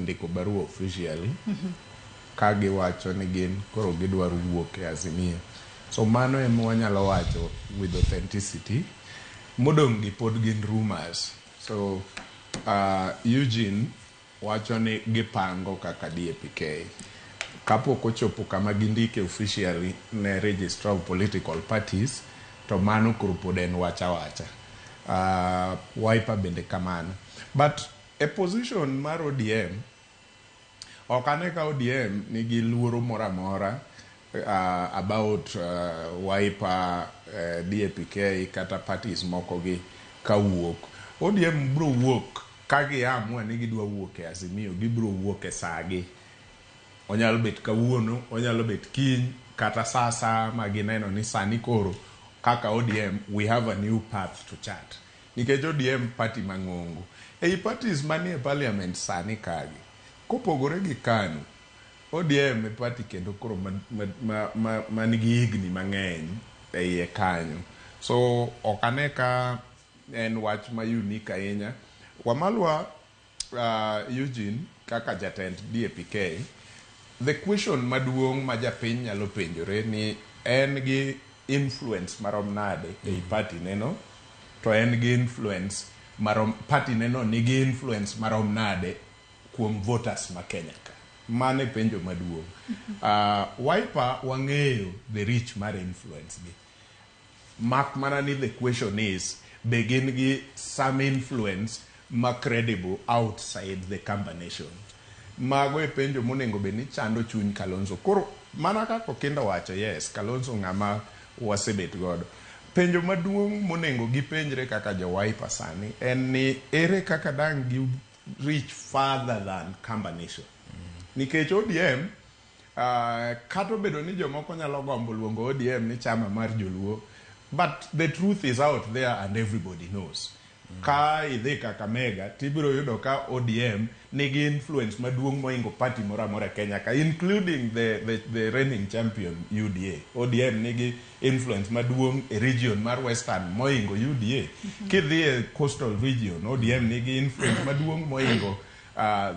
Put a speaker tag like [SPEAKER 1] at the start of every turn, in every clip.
[SPEAKER 1] osendiko barua officially ka giwacho ni gin koro gidwaro wuok e Azimio. So mano ema wanyalo wacho with authenticity. Modong' gi pod gin rumors. So Eugene wacho ni gipango kaka DAPK. Kapok ochopo kama gindike officially ne Registrar of Political Parties, to mano koro pod en wach awacha. Wiper bende kamano. But e position mar ODM, ok ane ka ODM nigi luoro moro amora about Wiper, DAPK kata parties moko gi kawuok. ODM biro wuok ka gi amua ni gidwa wuok e Azimio, gibiro wuok e saa gi. Onyalo bet kawuono, onyalo bet kiny, kata saa asaya ma gineno ni sani koro kaka ODM we have a new path to chart. Nikech ODM party mang'ongo. Ei parties manie parliament sani kagi, kopogore gi KANU, ODM e party kendo koro ma nigi higni mang'eny e iye kanyo. So ok ane ka en wach ma unique ahinya. Wamalwa Eugene kaka jatend DAPK, the question maduong' ma japiny nyalo penjore ni en gi influence marom nade ei party neno, to en gi influence marom, party neno nigi influence marom nade kuom voters ma Kenya ka. Mano e penjo maduong'. Wiper wang'eyo the reach mar influence gi. Mak mana ni the question is, be gin gi some influence ma credible outside the Kamba nation? Mago e penjo monego bed ni chando chuny Kalonzo. Koro mana kaka Okinda owacho, yes, Kalonzo ng'ama wasebet godo. Penjo maduong' monego gipenjre kaka jo Wiper sani en ni ere kaka dang' gi reach further than Kamba nation. Nikech ODM kata obedo ni jomoko nyalo gombo luongo ODM ni chama mar joluo, but the truth is out there and everybody knows. Ka idhi Kakamega tibiro yudo ka ODM nigi influence maduong' mohingo party moro amora e Kenya ka, including the reigning champion UDA. ODM nigi influence maduong' e region mar Western mohingo UDA. Kidhi e coastal region, ODM nigi influence maduong' mohingo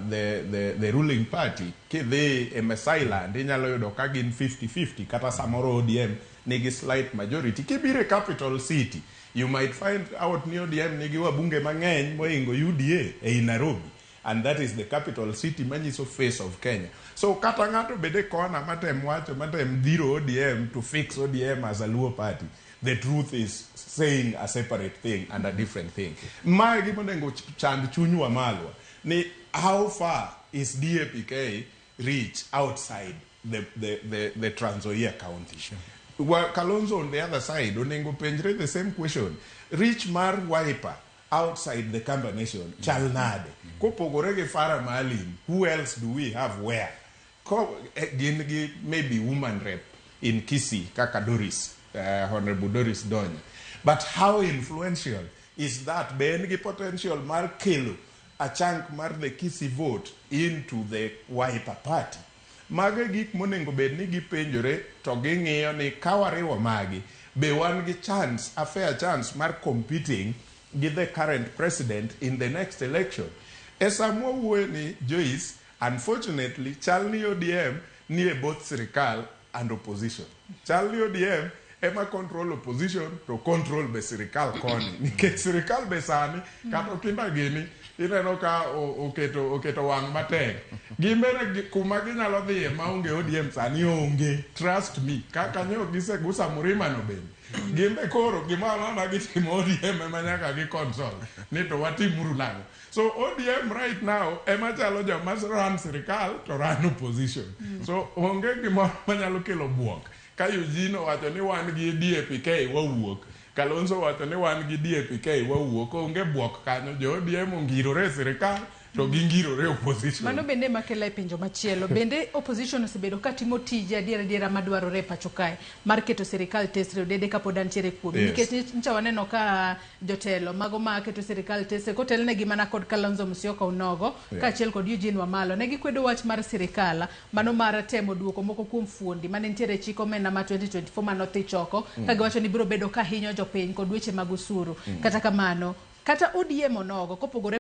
[SPEAKER 1] the ruling party. Kidhi e Masailand, inyalo yudo ka gin 50-50, kata samoro ODM nigi slight majority. Kibiro e capital city, you might find out ni ODM nigi wabunge mang'eny mohingo UDA ei Nairobi. And that is the capital city manyiso face of Kenya. So kata ng'ato bed e kona matem wacho, matem dhiro ODM to fix ODM as a Luo party, the truth is saying a separate thing and a different thing. Mae gima onego chand chuny Wamalwa, ni how far is DAPK reach outside the Trans Nzoia County? Sure. Well, Kalonzo on the other side, onego penjre the same question. Reach mar Wiper outside the Kamba nation, chal nade? Kopogore gi Farah Maalim, who else do we have where? Ko, gin gi maybe woman rep in Kisii, kaka Doris, Honorable Doris Donya. But how influential is that? Be en gi potential mar kelo a chunk mar the Kisii vote into the Wiper party? Mago e gik monego bed ni gipenjore to ging'iyo ni ka wariwo magi, be wan gi chance, a fair chance mar competing gi the current president in the next election. E sama wawuoyo ni Joyce, unfortunately, chal ni ODM ni e both sirikal and opposition. Chal ni ODM ema control opposition to control be sirikal koni. Nikech sirikal be sani, kata Okinda gini, ineno ka oketo wang' matek. Gin bende kuma ginyalo dhiye maonge ODM sani onge. Trust me, kaka nyo gisegusa Murima no bende. Gin be koro gimoro amora ma gitimo ODM ema nyaka gi consult ni to watimuru nang'o. So ODM right now ema chalo joma run sirikal to run opposition. So onge gimoro manyalo kelo buok. Ka Eugene owacho ni wan gi DAPK wawuok, Kalonzo owacho ni wan gi DAPK wawuok, onge buok kanyo. Jo ODM ongirore e sirikal to gingirore e opposition.
[SPEAKER 2] Mano bende ema kela e penjo machielo. Bende opposition osebedo ka timo tije adier adiera madwarore e pacho kae mar keto sirikal tesre odede kapod antiere kuomi. Nikech ncha waneno ka jotelo mago ma keto sirikal tesre kotelnegi mana kod Kalonzo Musyoka Onogo kaachiel kod Eugene Wamalwa ne gikwedo wach mar sirikal mano mar temo duoko moko kuom fuondi mane nitiere e chik omenda ma 2024 mane othich oko ka giwacho ni biro bedo ka hinyo jopiny kod weche mag osuru. Kata kamano, kata ODM onogo kopogore